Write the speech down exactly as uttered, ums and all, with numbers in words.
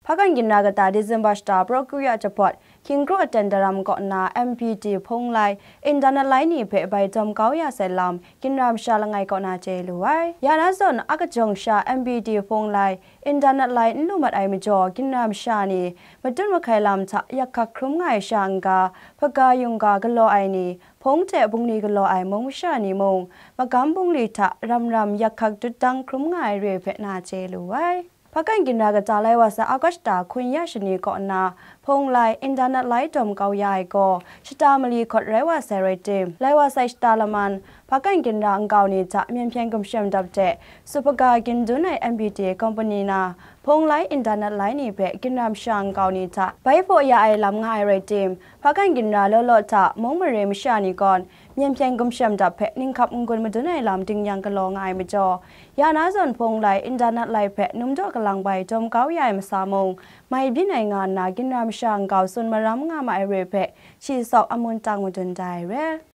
Hpakan ginra kata December shata Praw Kru Ya Jabawt, Hkying Kraw Aten Daram kaw na M P D hpung lai, internet lai ni hpe bai dawm kau ya sai lam, ginra masha langai kaw na chye lu ai. Ya na zawn, a kajawng sha M P D hpung lai, internet lai n lu mat ai majaw, ginra masha ni matut mahkai lam hta yak hkak hkrum nga ai sha n-ga, hpaga yungga galaw ai ni, hpung hte bungli galaw ai mung masha ni mung, magam bungli hta ram ram yak hkak dut dang hkrum nga ai re hpe na chye lu ai. Hpakan ginra kata lai wa sai August shata hkun ya shani kaw nna, hpung lai, internet lai dawm kau ya ai gaw, shata mali hkawt rai wa sai rai tim, lai wa sai shata laman, hpakan ginra nkau ni hta myen hpyen gumshem dap hte, su hpaga gin dun ai M P D company na, hpung lai, internet lai ni hpe ginra masha nkau ni hta bai hpaw ya ai lam nga ai rai tim, hpakan ginra law law hta mung mare masha ni gawn, myen hpyen gumshem dap hpe ninghkap n-gun madun ai lam dingyang galaw nga ai majaw, ya na zawn hpung lai, internet lai hpe num daw kalang bai dawm kau ya ai masa mung, mai byin ai nga nna ginra masha nkau tsun maram nga ma ai re hpe, shi sawk amun tang madun da ai re.